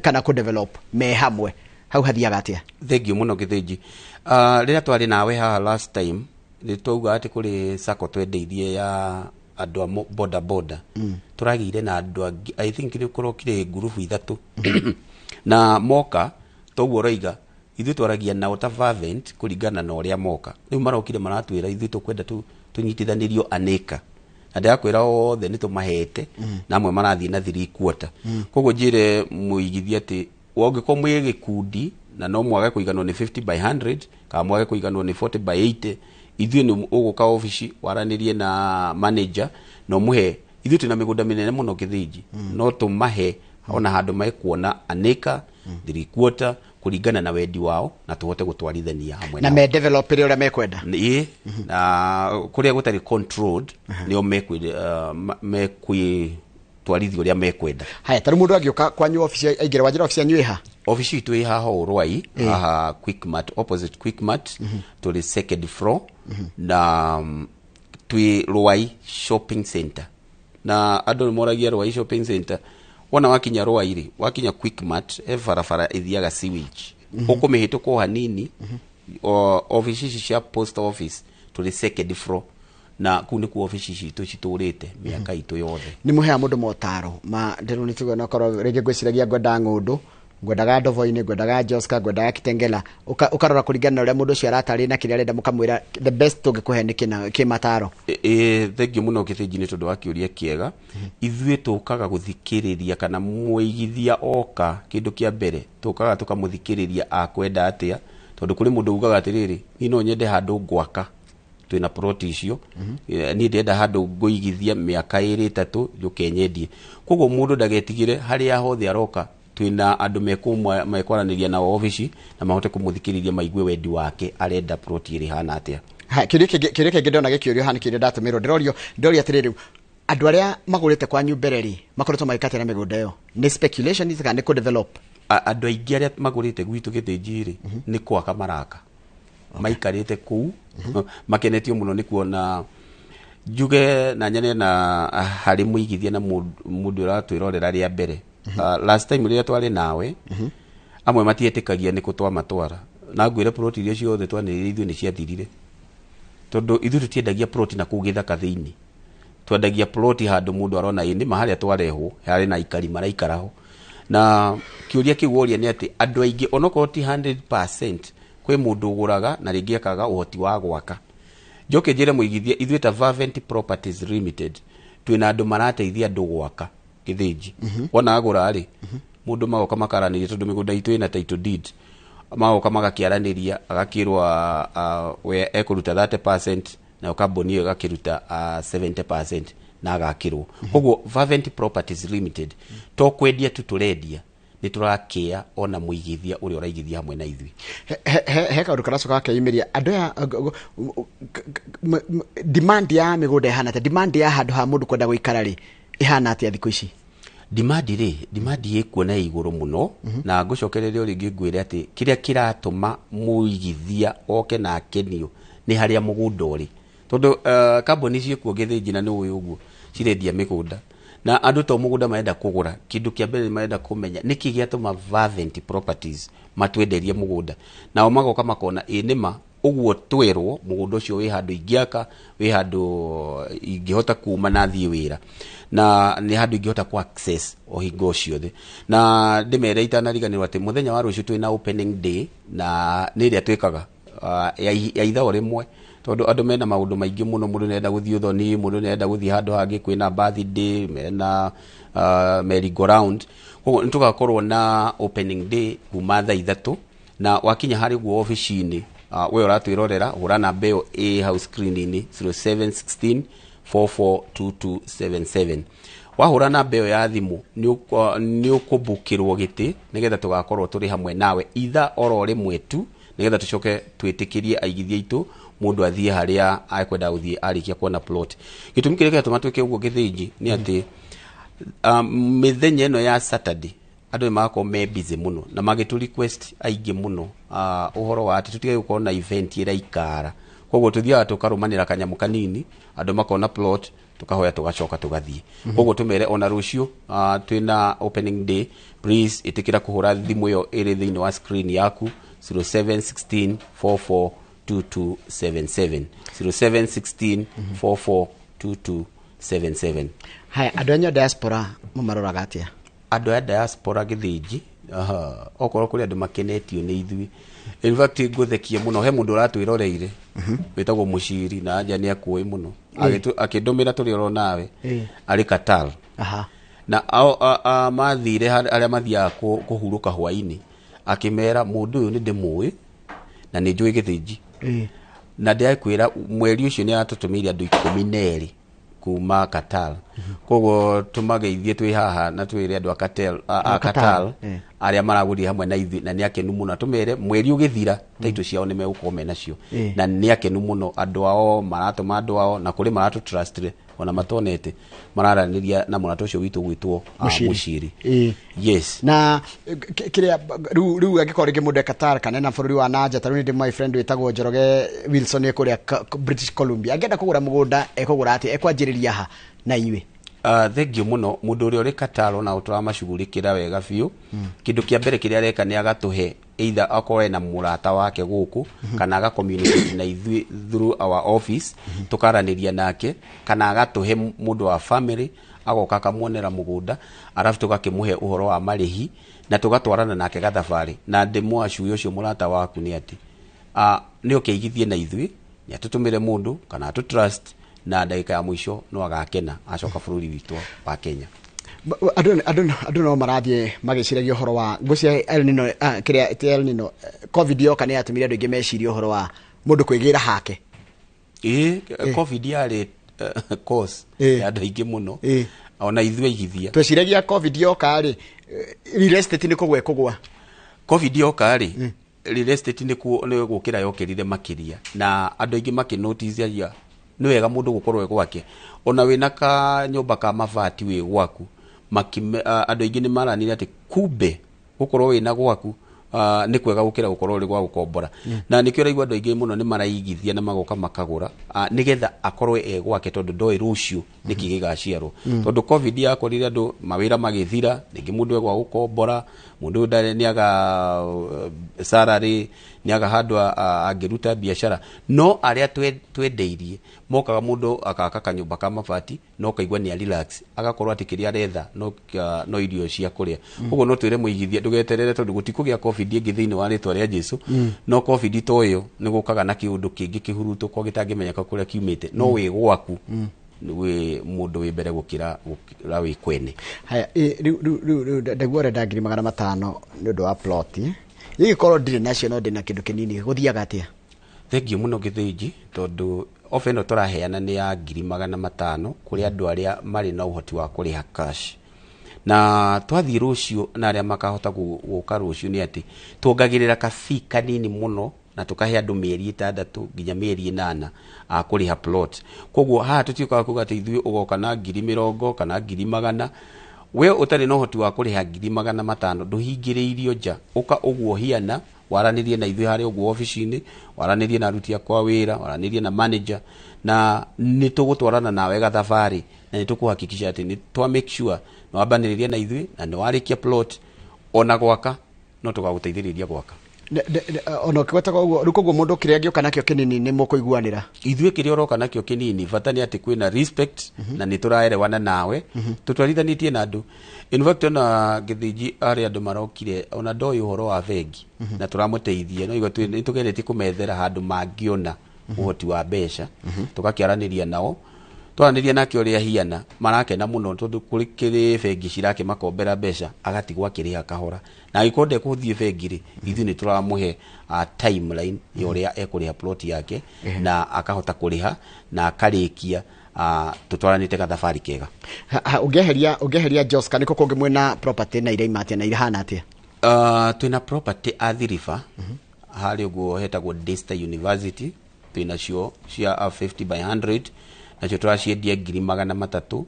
kana kũ develop me hamwe, hau hathiaga atĩa? Thengiũ mũno, Gĩthĩnji. Rĩrĩa twarĩ nawe haha last time nĩ twauga atĩ kũrĩ sacco twendeirie ya andũ a boda boda. Tũragĩire na andũ angĩ, I think nĩ kũrokire ngurubu ithatũ na moka toguo ũroiga. Ithuĩ twaragia nao ta Fervent kũringana na ũrĩa moka. Rĩu marokire maratwĩra ithuĩ tũkwenda tũnyitithanĩrio anĩka, na ndĩrakwĩra othe nĩ tũmahete na amwe marathiĩ na 3/4. Koguo njĩre mũigithia atĩ ũngĩkorwo mwĩ gĩkundi na no mwage kũiganwo nĩ 50 by 100 kana mwage kũiganwo nĩ 40 by 80, ithuĩ nĩ ũgũka obici waranĩrie na manager na ũmũhe. Ithuĩ twĩna mĩgũnda mĩnene mũno, Gĩthĩnji, no tũmahe ona handũ mekuona anĩka. 3/4 kũringana na wendi wao na tũhote gũtwarithania hamwe na nao. Me develop ũrĩa mekwenda. Ĩ, na kũrĩa gũtarĩ controlled nĩo mekwĩtwarithia ũrĩa mekwenda. Haya, tarĩu mũndũ angĩũka kwanyu obici aingĩre, wanjĩra obici yanyu ĩha? Obici itũ ĩ haha o Rwai, haha Quickmart, opposite Quickmart, tũrĩ second floor na twĩ Rwai Shopping Center. Na andũ nĩ moragia Rwai Shopping Center, wona wakinya Rwai rĩ, wakinya Quickmart, he barabara ĩthiaga sewage, ũkũmĩhĩtũka o hanini, o obici ici cia post office, tũrĩ second floor, na kũu nĩkuo obici citũ citũrĩte mĩaka itũ yothe. Nĩ mũheaga mũndũ motaro ma ndĩrũ nĩ tuge nokorwo rĩngĩ ngwĩciragia ngwenda ng'ũndũ, ngwendaga Ndovoinĩ, ngwendaga Joska, ngwendaga Kitengela, ũkarora kũringana na ũrĩa mũndũ ũcio aratarĩ na kĩrĩa arenda, mũkamwĩra the best tũngĩkũhe nĩ kĩna kĩmataro. Ĩ, thengiũ mũno Gĩthĩnji nĩ tondũ wa kĩũria kĩega. Ithuĩ tũkaga gũthikĩrĩria kana mũigithia oka, kĩndũ kĩa mbere tũkaga tũkamũthikĩrĩria akwenda atĩa, tondũ kũrĩ mũndũ ugaga atĩrĩrĩ, niĩ no nyende handũ ngwaka, twĩna plot icio. Niĩ ndĩrenda handũ ngũigithia mĩaka 2 3 njũke nyendie. Koguo mũndũ ndagetigĩre, harĩa hothe aroka twĩna andũ mekwaranĩria nao obici na mahote kũmũthikĩrĩria maigue wendi wake, arenda plot ĩrĩ hana atĩa. Ha, kĩũria kĩngĩ ndona gĩkĩũrio haha nĩ kĩũria ndatũmĩrwo, ndĩrorio atĩrĩrĩ, andũ arĩa magũrĩte kwanyu mbere rĩ, makoretwo magĩka atĩa na mĩgũnda ĩyo? Nĩ speculation kana nĩ kũ-develop? Andũ aingĩ arĩa magũrĩte gwitũ Gĩthĩnji rĩ, nĩ kwaka maraka, maikarĩte kũu makenetio mũno nĩ kuona njuge na nyene na harĩ mũigithia na mũndũ ũratwĩrorera rĩa mbere. Last time rĩrĩa twarĩ nawe, amwe matietĩkagia nĩ kũ twamatwara, na ngwĩre plot iria ciothe twanĩrĩire ithuĩ nĩ ciathirire, tondũ ithuĩ tũtiendagia plot na kũu gĩthaka thĩinĩ, twendagia plot handũ mũndũ arona ĩ nĩma harĩa twarehwo harĩ na aikari maraikara ho. Na kĩũria kĩu woria nĩ atĩ andũ aingĩ onokorwo ti 100%, kwĩ mũndũ ũgũraga na rĩngĩ akaga ũhoti wa gwaka. Njoke njĩre mũigithia, ithuĩ ta Fervent Properties Limited twĩna andũ marateithia andũ gwaka Gĩthĩnji. Wona agũra rĩ, mũndũ magoka makaranĩria, tondũ mĩgũnda itũ ĩna title deed, magoka magakĩaranĩria, agakĩrwo we ekũruta 30% nayo kambuni ĩyo ĩgakĩruta 70% na agakĩrwo. Koguo Fervent Properties Limited to kwendia tu tũrendia, nĩ tũrakĩa ona mũigithia ũrĩa ũraigithia hamwe na ithuĩ. He kaũndũ karacoka gakeyumĩria, andũ aya demand ya mĩgũnda ĩhana atĩa? Demand ya handũ ha mũndũ kwenda gũikara rĩ, ĩhana atĩa thikũ ici? Demand rĩ, demand ĩkuo na igũrũ mũno, na ngũcokereria o rĩngĩ ngwĩre atĩ kĩrĩa kĩratũma mũigithia oke na akenio nĩ harĩa mũgũnda ũrĩ, tondũ kambuni ciĩkuo Gĩthĩnji na nĩ ũĩ ũguo cirendia mĩgũnda, na andũ to mũgũnda marenda kũgũra, kĩndũ kĩa mbere marenda kũmenya nĩkĩ gĩatũma Fervent Properties matwenderie mũgũnda. Nao magoka makona ĩ nĩma ũguo twerwo mũgũnda ũcio wĩ handũ ingĩaka, wĩ handũ ingĩhota kuma na thiĩ wĩra, na nĩ handũ ingĩhota ku access o hingo ciothe. Na ndĩmere itanariganĩrwo atĩ mũthenya wa rũciũ twĩna opening day, na nĩ ĩrĩa twĩkaga ya ithaa o rĩmwe, tondũ andũ mena maũndũ maingĩ mũno. Mũndũ nĩarenda gũthiĩ ũthoni, mũndũ nĩarenda gũthiĩ handũ hangĩ, kwĩna birthday, mena merry go round. Koguo nĩ tũgakorwo na opening day kuma thaa 3, na wakinya harĩ guo obici-inĩ, we ũratwĩrorera, hũra namba ĩyo ĩ hau screen-inĩ, 0716 442277. Wahũra namba ĩyo ya thimũ nĩ ũkũbukĩrwo gĩtĩ, nĩgetha tũgakorwo tũrĩ hamwe nawe ithaa oro rĩmwe tu, nĩgetha tũcoke twĩtĩkĩrie aigithia aitũ mũndũ athiĩ harĩa akwenda gũthiĩ arĩkia kuona plot. Gĩtũmi kĩrĩa kĩratũma twĩke ũguo Gĩthĩnji nĩ atĩ mĩthenya ĩno ya Saturday andũ nĩ magakorwo me busy mũno na magĩtũ request aingĩ mũno ũhoro wa atĩ tũtige gũkorwo na event ĩraikara. Koguo tũthiaga tũkarũmanĩra kanyamũ kanini, andũ makona plot, tukahoya, tugacoka tugathiĩ. Koguo tumere ona rũciũ twĩna opening day, please ĩtĩkĩra kũhũra thimũ ĩyo ĩrĩ thĩinĩ wa screen yaku, 0716 442277, 0716 442277. Haya, andũ anyu a diaspora mũmaroraga atĩa? Andũ a diaspora Gĩthĩnji, aha, okorwo kũrĩ andũ makenetio nĩ ithuĩ, in fact ngũthekie mũno, he mũndũ ũratwĩroreire wĩtagwo Mũciri, na anja nĩ akũĩ mũno. Akĩndũmĩra tũrĩ oro nawe, arĩ Qatar. Na mathire arĩa mathiaga kũhurũka hwainĩ, akĩmera mũndũ ũyũ nĩ ndĩmũĩ na nĩ njũĩ Gĩthĩnji, na ndĩrakwĩra mweri ũcio nĩ aratũtũmĩire andũ 12. Kuma Qatar. Koguo tũmageithie twĩ haha na twĩre andũ a Qatar, a Qatar arĩa maragũrire hamwe na ithuĩ, na nĩ akenu mũno. Tũmere mweri ũgĩthira taitũ ciao nĩ megũkorwo menacio, na nĩ akenu mũno. Andũ ao maratũma, andũ ao na kũrĩ maratũ trust ona matonete, mararanĩria na mũrata ũcio witũ gwĩtwo Mũciri. Yes. Na kĩrĩa rĩu angĩkorwo rĩngĩ mũndũ e Qatar kana ena bũrũri wa nanja, ta rĩu nĩ my friend wĩtagwo Njoroge Wilson e kũrĩa British Columbia, angĩenda kũgũra mũgũnda ekũgũra atĩa? Ekwanjĩrĩria ha na inyuĩ? Thengiũ mũno. Mũndũ ũrĩa ũrĩ Qatar ona tũramacugurĩkĩra wega biũ. Kĩndũ kĩa mbere kĩrĩa areka nĩ agatũhe, either akorwo ena mũrata wake gũkũ kana aga communicate na ithuĩ through our office, tũkaranĩria nake, kana agatũhe mũndũ wa family agoka akamuonera mũgũnda, arabu tũgakĩmũhe ũhoro wa marĩhi na tũgatwarana nake gathabarĩ. Na ndĩmwacui ũcio mũrata waku nĩ atĩ nĩ oke aigithie na ithuĩ, nĩ atũtũmĩre mũndũ kana atũ trust, na ndagĩka ya mũico no agakena acoka bũrũri witũ wa Kenya. Andũ no marathiĩ magĩciragia ũhoro wa ngũcia El Nino, kĩrĩa ti El Nino, COVID yoka nĩ yatũmire andũ aingĩ mecirie ũhoro wa mũndũ kwĩgĩra hake. Ĩĩ, COVID yarĩ cause ya andũ aingĩ mũno, ona ithuĩ aigithia. Tweciragia COVID yoka rĩ, real estate nĩ kũgwa ĩkũgwa. COVID yoka rĩ, real estate nĩ gũkĩra yokĩrire makĩria, na andũ aingĩ makĩnotice nĩ wega mũndũ gũkorwo e gwake, ona wĩna ka nyũmba ka mabati wĩ gwaku. Andũ aingĩ nĩ maranire atĩ kumbe gũkorwo wĩna gwaku nĩ kwega gũkĩra gũkorwo ũrĩ gwa gũkombora, na nĩkĩo ũraigua andũ aingĩ mũno nĩ maraigithia na magoka makagũra, nĩgetha akorwo e gwake, tondũ ndoĩ rũciũ nĩkĩ gĩgaciarwo, tondũ COVID yakorire andũ mawĩra magĩthira, rĩngĩ mũndũ e gwa gũkombora, mũndũ ũyũ ndarĩ nĩaga salary, nĩaga handũ angĩruta biacara. No arĩa twendeirie mokaga mũndũ agaka kanyũmba ka mabati, no kaigua nĩ relax, agakorwo atĩ kĩrĩa aretha no irio cia kũrĩa. Ũguo no twĩre mũigithia ndũgeterere, tondũ gũtikũgĩa COVID ĩngĩ thĩinĩ wa rĩtwa rĩa Jesu. No COVID to ĩyo nĩ gũkaga na kĩũndũ kĩngĩ kĩhurutũko gĩtangĩmenyeka kũrĩa kiumĩte, no wĩ gwaku wĩ mũndũ wĩ mbere gũkĩra wĩ kwene. Haya, rĩu ndaigua ũrenda 500,000 nĩ ũndũ wa plot. Ingĩkorwo ndirĩ nacio no ndĩna kĩndũ kĩnini, gũthiaga atĩa? Thengiũ mũno Gĩthĩnji, tondũ ofa ĩno tũraheana nĩ ya 500,000 kũrĩ andũ arĩa marĩ na ũhoti wa kũrĩha cash, na twathiĩ rũciũ na arĩa makahota gũka rũciũ nĩ atĩ tuongagĩrĩra kabi kanini mũno na tũkahe andũ mĩeri 6 nginya mĩeri 8 a kũrĩha plot. Koguo haha tũtiũkaga kuga atĩ ithuĩ ũgoka na 20,000 kana 100,000. We ũtarĩ na ũhoti wa kũrĩha 500,000 ndũhingĩrĩirio nja, ũka ũguo hiana waranĩrie na ithuĩ harĩa ũguo obici-inĩ, waranĩrie na aruti akwa wĩra, waranĩrie na manager, na nĩ tũgũtwarana nawe gathabarĩ, na nĩ tũkũhakikisha atĩ nĩ twa make sure nĩ wambanĩrĩria na ithuĩ na nĩ warĩkia plot, ona gwaka no tũgagũteithĩrĩria gwaka. Ona ũkĩgwetaga ũguo rĩu, koguo mũndũ kĩrĩa angĩũka nakĩo kĩnini nĩ mũkũiguanĩra? Ithuĩ kĩrĩa ũroka nakĩo kĩnini, bata nĩ atĩ kwĩna respect na nĩ tũraerewana nawe, tũtwarithanĩtie na andũ. In fact, ona Gĩthĩnji arĩa andũ marokire ona ndoĩ ũhoro wa bengi na tũramũteithia, no igua nĩ tũgeretie kũmethera handũ mangĩona ũhoti wa mbeca, tũgakĩaranĩria nao, twaranĩria nake ũrĩa hiana marakena mũno, tondũ kũrĩ kĩrĩ bengi cirakĩmakombera mbeca agatigwo akĩrĩha kahora, na angĩkorwo ndekũthiĩ bengi rĩ, ithuĩ nĩ tũramũhe timeline ya ũrĩa ekũrĩha plot yake, na akahota kũrĩha na akarĩkia, tũtwaranĩte gathabarĩ kega. Ũngĩeheria Joska, nĩkũ kũngĩ mwĩna property na iraima atĩa na irahana atĩa? Twĩna property Athi River harĩa ũguo hetagwo Daystar University, twĩna cio cia 50 by 100, nacio tũraciendia 300,000.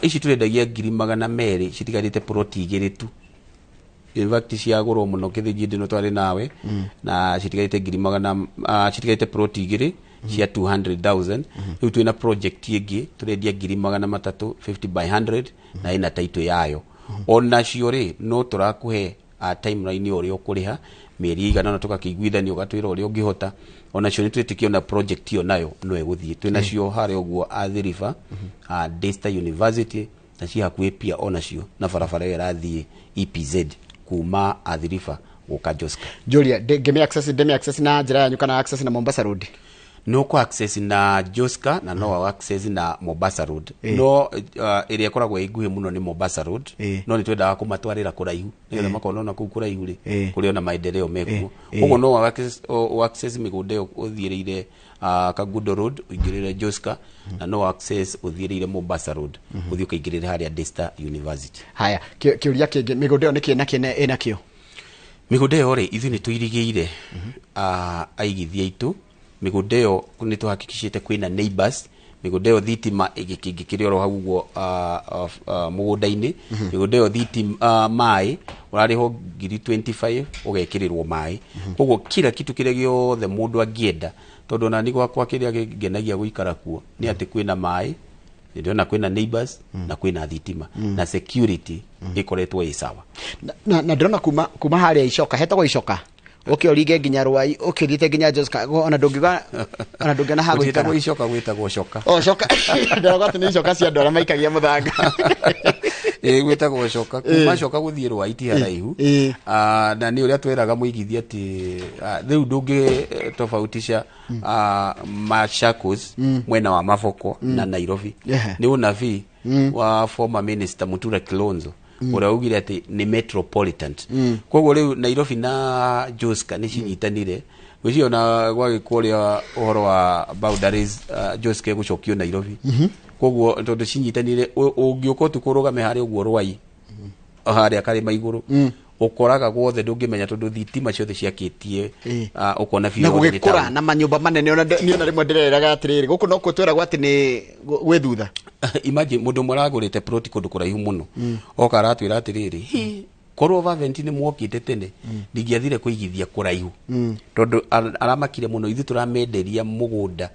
Ici tũrendagia 200,000, citigarĩte plot 2 tu. In fact ciagũrwo mũno Kĩthĩnji ndĩno twarĩ nawe, na citigarĩte ngiri magana citigarĩte plot 2 cia 200,000. Rĩu twĩna project ĩngĩ tũrendia 300,000, 50 by 100, na ĩna title yayo. Onacio rĩ, no tũrakũhe timeline ũrĩa ũkũrĩha mĩeri ĩigana na tũgakĩiguithania ũgatwĩra ũrĩa ũngĩhota. Onacio nĩ twĩtĩkio na project ĩyo nayo no ĩgũthiĩ. Twĩnacio harĩa ũguo Athi River, Daystar University, na ci hakuhĩ pia onacio na barabara ĩyo ĩrathiĩ EPZ kuma Athi River gũka Joska. Julia, ngĩmĩ access, ndĩmĩ access na njĩra yanyu kana access na Mombasa Road? No kũ access na Joska na no access na Mombasa Road. No ĩrĩa ĩkoragwo ĩ nguhĩ mũno nĩ Mombasa Road. No nĩ twendaga kũmatwarĩra kũraihu nĩgetha makona ona kũu kũraihu rĩ, kũrĩ ona maendeleo mekuo. Koguo no access mĩgũnda ĩyo ũthiĩrĩire Kangundo Road ũingĩrĩre Joska, na no access ũthiĩrĩire Mombasa Road ũthiĩ ũkaingĩrĩre harĩa Daystar University. Haya, kĩũria kĩngĩ, mĩgũnda ĩyo nĩ kĩ na kĩ ĩnakĩo? Mĩgũnda ĩyo rĩ, ithuĩ nĩ tũirigĩire aigithia aitũ. Mĩgũnda ĩyo nĩ tũhakikicĩte kwĩna neighbors. Mĩgũnda ĩyo thitima ĩgĩkĩngĩ kĩrĩ oro hau ũguo mũgũnda-inĩ. Mĩgũnda ĩyo thitima, maĩ ũrarĩhwo ngiri 25 ũgekĩrĩrwo maĩ. Koguo kila kitu kĩrĩa gĩothe mũndũ angĩenda, tondũ ona niĩ gwakwa kĩrĩa kĩngenagia gũikara kuo nĩ atĩ kwĩna maĩ, nĩ ndĩrona kwĩna neighbors na kwĩna thitima na security ĩkoretwo ĩ sawa. Na ndĩrona kuma harĩa Icoka, hetagwo Icoka, ũke ũringe nginya Rwai, ũke ũthiĩte nginya Joska, ona ndũngiuga ona ndũngĩona ha Gũtiĩtagwo gũikara. Icoka, gwĩtagwo Coka. O Coka, ndĩrauga atĩ nĩ icoka cia andũ arĩa maikagia mũthanga. Ĩ, gwĩtagwo Coka. Kuma Coka gũthiĩ Rwai ti haraihu. Na nĩ ũrĩa twĩraga mũigithia atĩ rĩu ndũngĩ tofautisha Machakos mwena wa Maboko na Nairobi. Nĩ ũnabii wa former minister Mutura Kilonzo ũrĩa augire atĩ nĩ metropolitan. Koguo rĩu Nairobi na Joska nĩ cinyitanire. Gwĩciria ona gwagĩkwo ũrĩa ũhoro wa boundaries, Joska ĩgũcokio Nairobi. Koguo tondũ cinyitanire, ũngĩũka ũtukũ ũrũgame harĩa ũguo Rwai, harĩa karĩma igũrũ, ũkoraga guothe ndũngĩmenya tondũ thitima ciothe ciakĩtie, ũkona biũ na yothe nĩ gũgĩkũra taũni. Na manyũmba manene, ona niĩ ona rĩmwe ndĩreraga atĩrĩrĩ, gũkũ no kuo twĩragwo atĩ nĩ gwĩ thutha. Imagine mũndũ ũmwe aragũrĩte plot kũndũ kũraihu mũno, oka aratwĩra atĩrĩrĩ, "Hi, korwo Vaventi nĩ mwokĩte tene, ndingĩathire kũigithia kũraihu," tondũ aramakire mũno. Ithuĩ tũramenderia mũgũnda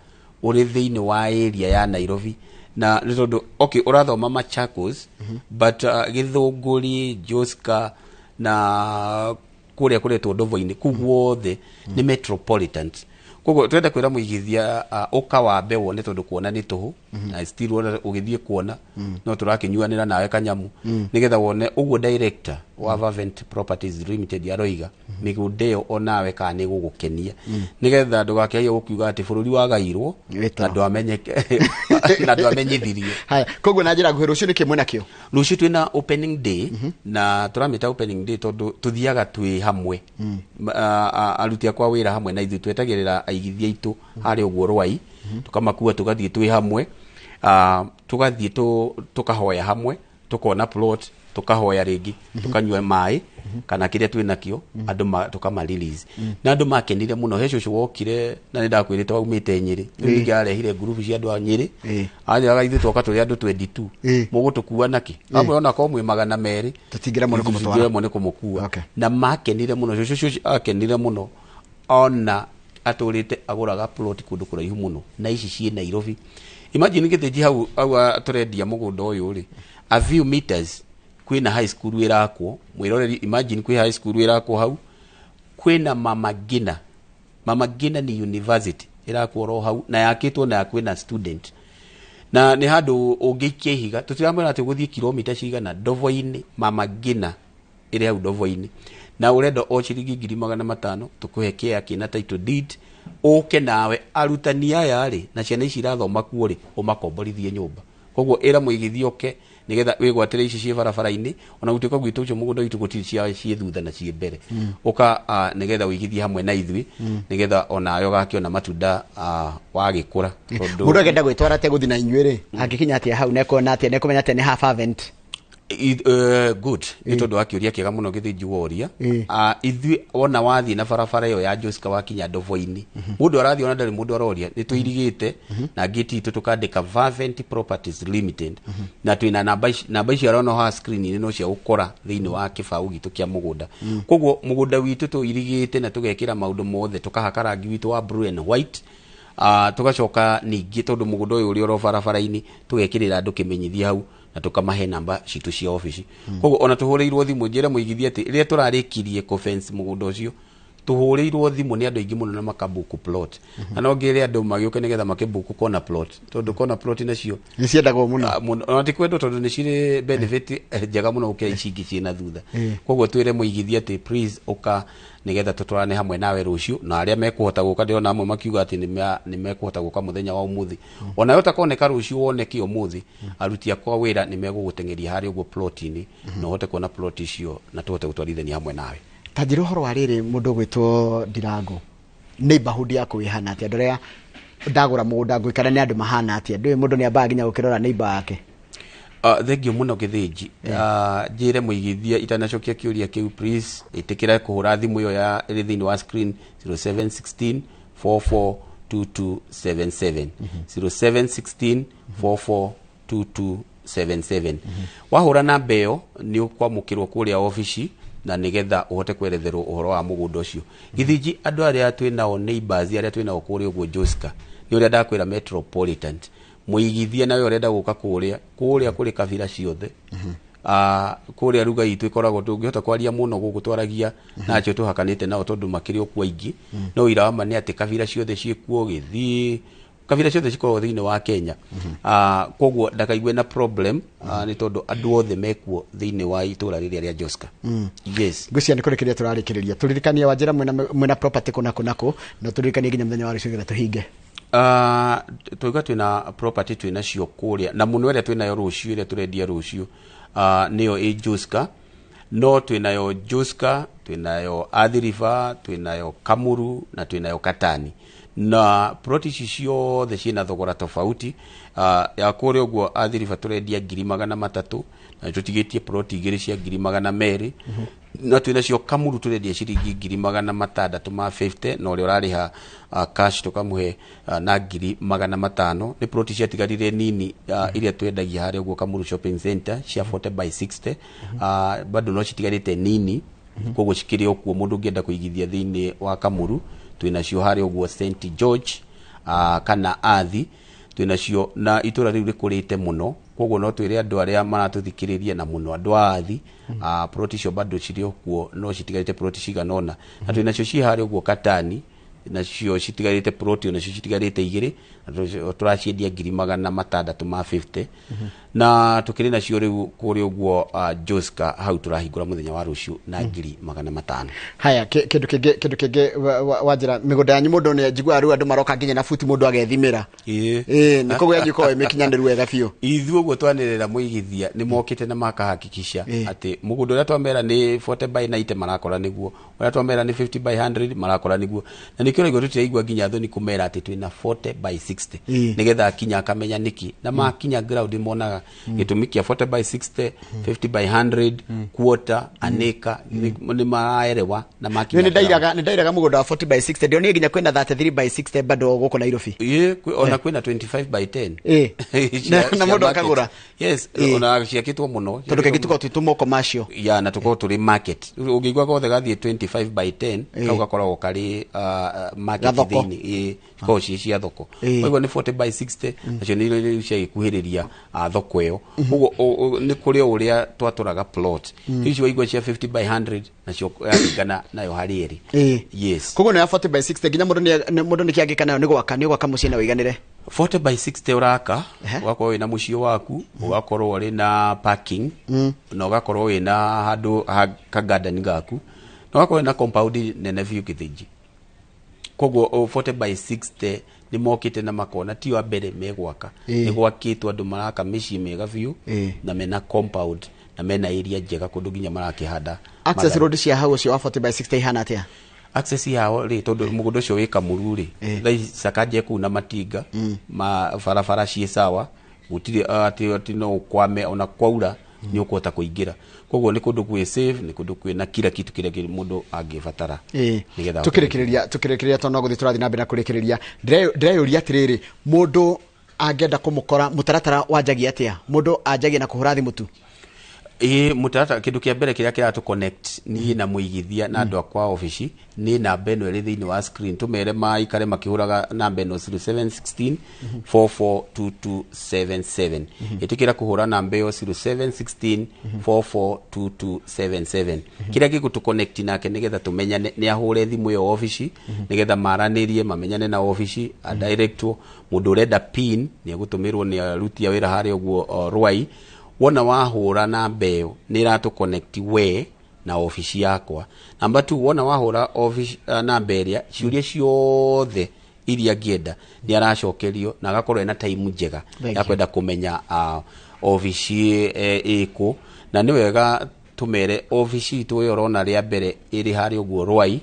ũrĩ thĩinĩ wa area ya Nairobi, na nĩ tondũ okay, ũrathoma Machakos, but Gĩthũngũri, Joska na kũrĩa kũretwo Ndovo-inĩ, kũu guothe nĩ metropolitans. Koguo twenda kwĩra mũigithia ũka wambe wone, tondũ kuona nĩ tũhũ na still wona ũgĩthiĩ kuona no tũrakĩnyuanĩra nawe kanyamu nĩgetha wone ũguo director wa Vavent Properties Limited aroiga mĩgũnda ĩyo onawe kana nĩ gũgũkenia, nĩgetha ndũgakĩaie gũkiuga atĩ bũrũri wagairwo Wĩ na ndwamenyeke na ndwamenyithirio. Haya, koguo na njĩra nguhĩ, rũciũ nĩ kĩ mwĩna kĩo? Rũciũ twĩna opening day, na tũramĩta opening day tondũ tũthiaga twĩ hamwe. Aruti akwa wĩra hamwe na ithuĩ twetagĩrĩra aigithia aitũ harĩa ũguo Rwai, tũkamakua tũgathiĩ twĩ hamwe, tũgathiĩ tũkahoya hamwe, tũkona plot, tũkahoya rĩngĩ, tũkanyua maĩ kana kĩrĩa twĩ nakĩo, andũ tũkama release na andũ makenire mũno. He cũcũ wokire na nĩ ndakwĩrĩte waumĩte Nyĩrĩ, rĩu ningĩ arehire ngurubu cia andũ a Nyĩrĩ. Anjĩraga ithuĩ twoka tũrĩ andũ 22, mũgũtũkua nakĩ? Amwe ona korwo mwĩ 200, Tũtingĩremwo nĩ kũmũtwara. tũtingĩremwo nĩ kũmũkua. Na makenire mũno. Cũcũ ũcio akenire mũno, ona atũrĩte agũraga plot kũndũ kũraihu mũno na ici ciĩ Nairobi. Imagine gĩthĩnji hau hau tũrendia mũgũnda ũyũ rĩ, a few meters kwĩna high school ĩrakwo. Mwĩroreri, imagine kwĩ high school ĩrakwo hau, kwĩna Mama Ngina. Mama Ngina ni university ĩrakwo oro hau na yakĩtwo na kwĩna student, na nĩ handũ ũngĩikia ihiga. Tũtiramwĩra atĩ ũgũthiĩ kilomita cigana. Ndovo-inĩ, Mama Ngina ĩrĩ hau Ndovo-inĩ, na ũrenda o ciringi 500,000 tũkũhe kĩa kĩna title deed, ũke nawe arutani aya rĩ na ciana ici irathoma kuo rĩ, ũmakomborithie nyũmba. Koguo ĩra mũigithia ũke nĩgetha wĩgwatĩre ici ciĩ barabara-inĩ, ona gũtuĩka gwitũ ũcio mũgũnda witũ gũtirĩ cia ciĩ thutha na ciĩ mbere. Ũka nĩgetha ũigithie hamwe na ithuĩ, nĩgetha onawe ũgakĩona matunda wagĩkũra tondũ Mũndũ angĩenda gwĩtwara atĩa gũthiĩ na inyuĩ rĩ, angĩkinya atĩa hau, nekuona atĩa, nekũmenya atĩa nĩ ha Favent? Good, nĩ tondũ wa kĩũria kĩega mũno gĩthĩnji woria. Ithuĩ wona wathiĩ na barabara ĩyo ya Joska wakinya Ndovo-inĩ, mũndũ arathiĩ ona ndarĩ mũndũ aroria, nĩ tũirigĩte na ngĩti itũ tũkandĩka Vavent Properties Limited, na twĩna namba ici arona haha screen-inĩ no cia gũkora thĩinĩ wa kĩbaũ gitũ kĩa mũgũnda. Koguo mũgũnda witũ tũirigĩte na tũgekĩra maũndũ mothe, tũkahaka rangi witũ wa blue and white. Tugacoka ningĩ tondũ mũgũnda ũyũ ũrĩ oro barabara-inĩ, tũgekĩrĩra andũ kĩmenyithia hau na tũkamahe namba citũ cia obici. Koguo ona tũhũrĩirwo thimũ, njĩre mũigithia atĩ rĩrĩa tũrarĩkirie kũ fence mũgũnda ũcio. Tũhũrĩirwo thimũ nĩ andũ aingĩ mũno na makabuku plot, na no ngĩre andũ magĩũke nĩgetha makĩbuku kona plot, tondũ kona plot nacio nĩ ciendagwo mũno. Ah, mũno. Ona ti kwendwo tondũ nĩ cirĩ benefit njega mũno gũkĩra ici ingĩ ciĩ na thutha. Koguo twĩre mũigithia atĩ please ũka nĩgetha tũtwarane hamwe nawe rũciũ, na arĩa mekũhota gũka, ndĩrona amwe makiuga atĩ nĩ mekũhota gũka mũthenya wa ũmũthĩ. Onawe ũtakoneka rũciũ, woneke ũmũthĩ, aruti akwa wĩra nĩ megũgũteng'eria harĩa ũguo plot-inĩ, na ũhote kuona plot icio na tũhote gũtwarithania hamwe nawe. Ta njĩra ũhoro wa rĩrĩ, mũndũ ũgwĩtwo Ndirango, neighborhood yaku ĩhana atĩa? Andũ arĩa ndagũra mũgũnda ngũikara nĩ andũ mahana atĩa? Ndũĩ mũndũ nĩ ambaga nginya gũkĩrora neighbor yake. Thengiũ mũno Gĩthĩnji. Njĩre mũigithia itanacokia kĩũria kĩu, please ĩtĩkĩra kũhũra thimũ ĩyo ya ĩrĩ thĩinĩ wa screen, 0716 442277, 0716 442277. Wahũra namba ĩyo nĩ ũkwamũkĩrwo kũrĩa obici na nĩgetha ũhote kweretherwo ũhoro wa mũgũnda ũcio. Gĩthĩnji, andũ arĩa twĩ nao, neighbors arĩa twĩ nao kũrĩa ũguo Joska, nĩ ũrĩa ndakwĩra metropolitan. Mũigithia nawe ũrenda gũka kũrĩa, kũrĩa kũrĩ kabira ciothe. Kũrĩa ruga itũ ĩkoragwo tũngĩhota kwaria mũno gũkũ twaragia nacio tũhakanĩte nao tondũ makĩrĩ o kuo aingĩ, no ũira wa ma nĩ atĩ kabira ciothe ciĩkuo Gĩthii, kabira ciothe cikoragwo thĩinĩ wa Kenya. Koguo ndakaigue na problem, nĩ tondũ andũ othe mekuo thĩinĩ wa itũra rĩrĩa rĩa Joska. Yes. Ngwĩciria nĩ kũrĩkĩrĩria tũrarĩkĩrĩria. Tũririkanie wanjĩra mwĩna property kũ na kũ na kũ, na tũririkanie nginya mũthenya wa rũciũ nĩgetha tũhinge. Twauga twĩna property twĩna cio kũrĩa na mũno ĩrĩa twĩnayo rũciũ, ĩrĩa tũrendia rũciũ, nĩyo ĩ Joska, no twĩnayo Joska, twĩnayo Athi River, twĩnayo Kamuru na twĩnayo Katani, na plot ici ciothe ciĩna thogora tofauti. Ya kũrĩa ũguo Athi River tũrendia 300,000, na tũtigĩtie plot igĩrĩ cia 200,000, na twĩnacio Kamuru tũrendia ciringi 650,000, na ũrĩa ũrarĩha cash tũkamũhe na 500,000. Nĩ plot ciatigarire nini iria twendagia harĩa ũguo Kamuru Shopping Center cia 40 by 60, bado no citigarĩte nini, koguo cikĩrĩ o kuo. Mũndũ ũngĩenda kũigithia thĩinĩ wa Kamuru, twĩnacio harĩa ũguo St George kana Athi twĩnacio, na itũra rĩu rĩkũrĩte mũno. Koguo no twĩre andũ arĩa maratũthikĩrĩria na mũno andũ a Athi, plot icio bado cirĩ o kuo, no citigarĩte plot cigana ũna, na twĩnacio ciĩ harĩa ũguo Katani, nacio citigarĩte plot onacio citigarĩte igĩrĩ, na tũraciendia 650,000, na tukĩrĩ nacio rĩu kũrĩa ũguo Joska hau tũrahingũra mũthenya wa rũciũ na 500,000. Haya, kĩndũ kĩngĩ wanjĩra mĩgũnda yanyu, mũndũ nĩ njiguaga rĩu andũ maroka nginya na buti, mũndũ agethimĩra. Ĩĩ. Ĩĩ, nĩ koguo yanyu ĩkoragwo ĩ mĩkinyanĩru wega biũ. Ithuĩ ũguo twanĩrĩra mũigithia nĩ mokĩte na makahakikisha atĩ mũgũnda ũrĩa twamera nĩ 40 by 90 marakora nĩguo, ũrĩa twamera nĩ 50 by 100 marakora nĩguo, na nĩkĩo ũraigua tũtiraigua nginya thoni kũmera atĩ twĩna 40 by 60, nĩgetha akinya akamenya nĩkĩ, na makinya ground monaga gĩtũmi kĩa 40 by 60, 50 by 100, quarter an acre, nĩ maraerewa na makinya nĩ ndairaga, nĩ ndairaga mũgũnda wa 40 by 60, ndionire nginya kwĩna 33 by 60 bado gũkũ Nairobi. Ĩĩ, ona kwĩna 25 by 10. Na cia mũndũ market. akagũra. Yes, ona ciakĩtwo mũno. Tondũ kaingĩ tũkoragwo twĩ tũmoko macio. Ya, na tũkorwo tũrĩ market, ũngĩigua gothe gathiĩ 25 by 10, kau gakoragwo karĩ market Gathoko. thĩinĩ. Ĩĩ, cikoragwo ciĩ cia thoko. Koguo nĩ 40 by 60, nacio nĩ rĩu ciagĩkuhĩrĩria thoko ĩyo. Koguo nĩ kũrĩ o ũrĩa twatũraga plot icio waigua cia 50 by 100, nacio yaringana nayo harĩ ĩrĩ. Yes. Koguo nĩ ya 40 by 60 nginya mũndũ mũndũ nĩ kĩangĩka nayo nĩ gwaka, nĩ gwaka mũciĩ na ũiganĩre. 40 by 60 ũraka, ũgakorwo wĩna mũciĩ waku, ũgakorwo ũrĩ na parking, na ũgakorwo wĩna handũ ha ka garden gaku, na ũgakorwo wĩna compound nene biũ Gĩthĩnji. Koguo 40 by 60 nĩ mokĩte na makona tio a mbere megwaka. Nĩ gwakĩtwo, andũ maraka mĩciĩ mĩega biũ, na mena compound na mena area njega kũndũ nginya marakĩhanda Access matharũ. road cia hau ũcio wa 40 by 60 ihana atĩa? Access yao rĩ, tondũ mũgũnda ũcio wĩ Kamuru rĩ, thaa ici Sakaja kũu na matinga ma barabara ciĩ sawa, gũtirĩ atĩ no ũkwame, ona kwaura nĩ ũkũhota kũingĩra. Koguo nĩ kũndũ kwĩ safe, nĩ kũndũ kwĩna kila kitu kĩrĩa mũndũ angĩbatara nĩgetha ahote. Tukĩrĩkĩrĩria tondũ no gũthiĩ tũrathiĩ na mbere na kũrĩkĩrĩria, ndĩreyũria atĩrĩrĩ, mũndũ angĩenda kũmũkora mũtaratara wanjagia atĩa? Mũndũ anjagia na kũhũra thimũ tu? Ĩĩ, mũtaratara, kĩndũ kĩa mbere kĩrĩa kĩratũ connect niĩ na mũigithia na andũ akwa obici nĩ namba ĩno ĩrĩ thĩinĩ wa screen. Tũmere maikare makĩhũraga namba ĩno, 0716 442277. Ĩtĩkĩra kũhũra namba ĩyo, 0716 442277. Kĩrĩa gĩgũtũ connect nake nĩgetha tũmenyane nĩ ahũre thimũ ĩyo obici, nĩgetha maranĩrie, mamenyane na obici, adirectwo. Mũndũ ũrenda pin nĩ egũtũmĩrwo nĩ aruti a wĩra harĩa ũguo Rwai. Wona wahũra namba ĩyo, nĩ ĩratũ connect we na obici yakwa. Namba 2, wona wahũra obici, namba ĩrĩa, ciũria ciothe iria angĩenda nĩ aracokerio na agakorwo ena time njega Thank ya you. kwenda kũmenya obici ĩkũ. Na nĩ wega tũmere obici itũ ĩyo ũrona rĩa mbere ĩrĩ harĩa ũguo Rwai,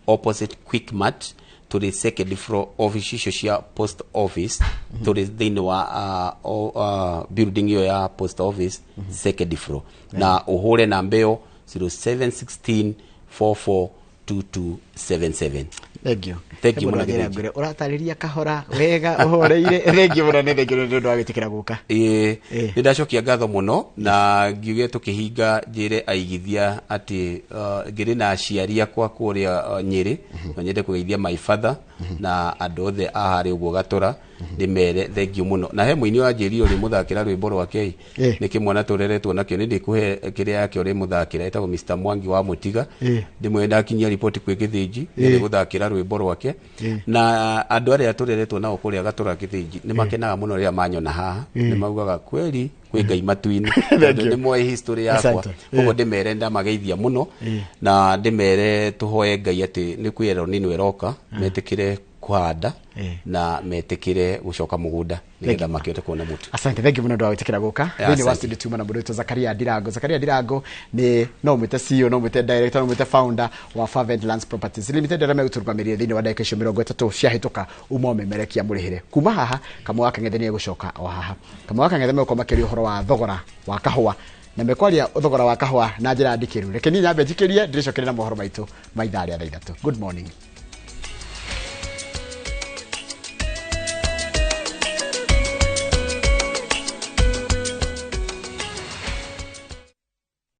opposite Quickmart. Tũrĩ second floor, office icio cia post office. Tũrĩ thĩinĩ wa building ĩyo ya post office, second floor, na ũhũre namba ĩyo, 0716 442277. Thank you. Thank you Mũno. mũno, Njĩra Gĩthĩnji. ngwĩre ũratarĩria kahora wega ũhoreire. Thank you mũno, nĩ thank you nĩ ũndũ wa gwĩtĩkĩra gũka. Ĩĩ. Ĩĩ. Nĩ ndacokia ngatho mũno, na ngiuge tũkĩhinga njĩre aigithia atĩ ngĩrĩ na aciari akwa kũrĩa Nyĩrĩ, no nyende kũgeithia my father na andũ othe a harĩa ũguo Gatũra, ndĩmere thank you mũno. Na he mũini wanjĩrire ũrĩmũthakĩra rwĩmbo rwake. Ĩĩ. Nĩ kĩmwana tũreretwo nakĩo, nĩ ndĩkũhe kĩrĩa yake ũrĩmũthakĩra, ĩtagwo Mr Mwangi wa Mũtiga. Ndĩmwĩre ndakinyia riboti kwĩ Gĩthĩnji, nĩ gũthakĩra rwĩmbo rwake. Na andũ arĩa tũreretwo nao kũrĩa Gatũra Gĩthĩnji nĩ makenaga mũno rĩrĩa manyona haha, nĩ maugaga kweri kwĩ Ngai matu-inĩ, tondũ you. nĩ moĩ history yakwa. Asante. Koguo ndĩmere ndamageithia mũno, na ndĩmere tũhoe Ngai atĩ nĩ kwĩ El Nino ĩroka, metĩkĩre kũhanda na metĩkĩre gũcoka mũgũnda nĩgetha makĩhote kuona mũtu. Asante, thank you mũno ũndũ wa gwĩtĩkĩra gũka thĩinĩ wa Asante. studio. Tuma na mũndũ witũ Zakaria Ndirango. Zakaria Ndirango nĩ no mwĩte CEO, no mwĩte director, no mwĩte founder wa Fervent Lands Properties Limited, arĩa megũtũrũgamĩrĩria thĩinĩ wa ndagĩka icio 30 ciahĩtũka uma ũmemerekia mũrĩhĩre. Kuma haha, Kamau wa Kang'ethe nĩ egũcoka o haha. Kamau wa Kang'ethe megũkorwo makĩaria ũhoro wa thogora wa kahũa, na mekwaria thogora wa kahũa na njĩra ndikĩru. Reke niĩ nyambe njikĩrie, ndĩrĩcokeria na mohoro maitũ ma ithaa rĩa thaa 3. Good morning.